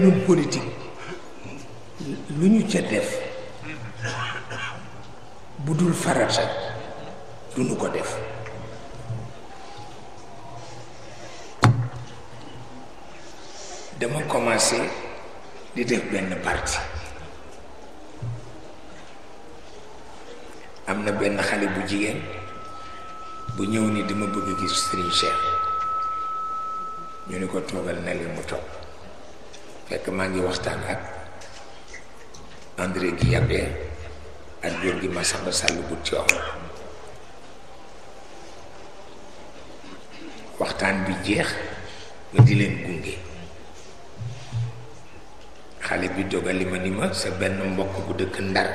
ñun politique lu ñu ca def bu dul farata du ñu ko def dama commencé di def benn parti am na benn xale bu jigéen bu ñëw ni dama bëgg gis Serigne Cheikh ñu ni ko toogal na leen mu toog fekk maa ngi waxtaan ak André Guillabé ak góor gi Massamba Sall bu Tiwaawan waxtaan bi jeex ma di leen gunge xale bi dogali ma ni ma sa benn mbokk bu dëkk Ndar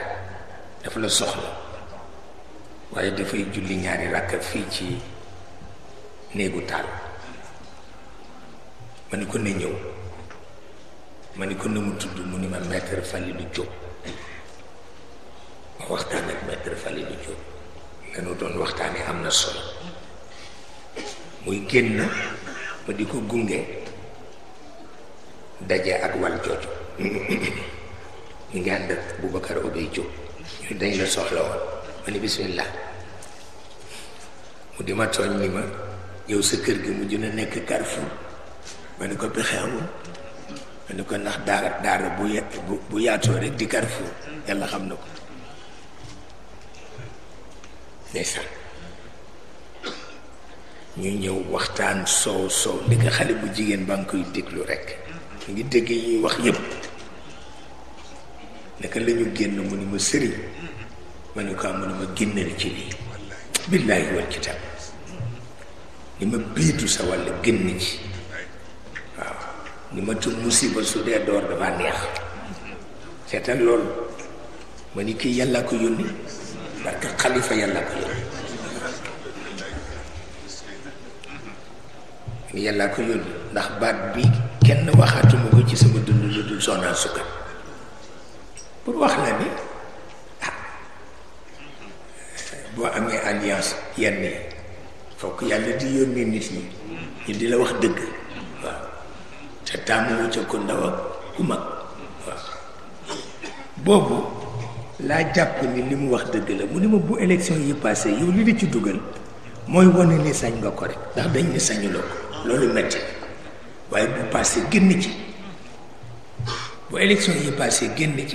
dafa la soxla waaye dafay julli ñaari rakka fii ci néegu taal ma ni ko na ñëw ma ni ko na mu tudd mu ni ma maître Falilou Diop ma waxtaan ak maître Falilou Diop lanu doon waxtaanee am na solo muy génn ma di ko gunge daje ak wal jooju ñu ngi ànd ak Boubacar Obey Diop ñu dañ la soxla woon ma ni bismillah mu di ma tooñ ni ma yow sa kër gi mujj na nekk Carrefour ma ni ko pexe amul ma ni ko ndax daara bu yaatoo rek di Carrefour yàlla xam na ko ndeysaan ñu ñëw waxtaan soow ndeke xale bu jigéen ba nga koy déglu rek mu ngi dégg yi wax yépp naka la ñu génn mu ni ma sëriñ ma ni ko mu ni ma génnal ci lii billaahi wal kitaab ni ma biitu sa walla génn ci waaw ni ma tu musiba su dee door dafa neex seetal loolu ma ni kii yàlla ko yónni parce que xalifa yàlla ko yónni ni yàlla ko yónni ndax baat bi kenn waxaatuma ko ci sama dund lu dul Soxna Sukkan pour wax la ni boo amee alliance yenn yi fokk yàlla di yónnee nit ñi ñu di la wax dëgg waaw te taamuwu ca ko ndaw ak ku mag waaw boobu laa jàpp ni li mu wax dëgg la mu ni ma bu élection yi passé yow li di ci dugal mooy wane ni sañ nga ko rek ndax dañ ni sañuloo ko loolu metti waaye bu passé génn ci bu élection yi passé génn ci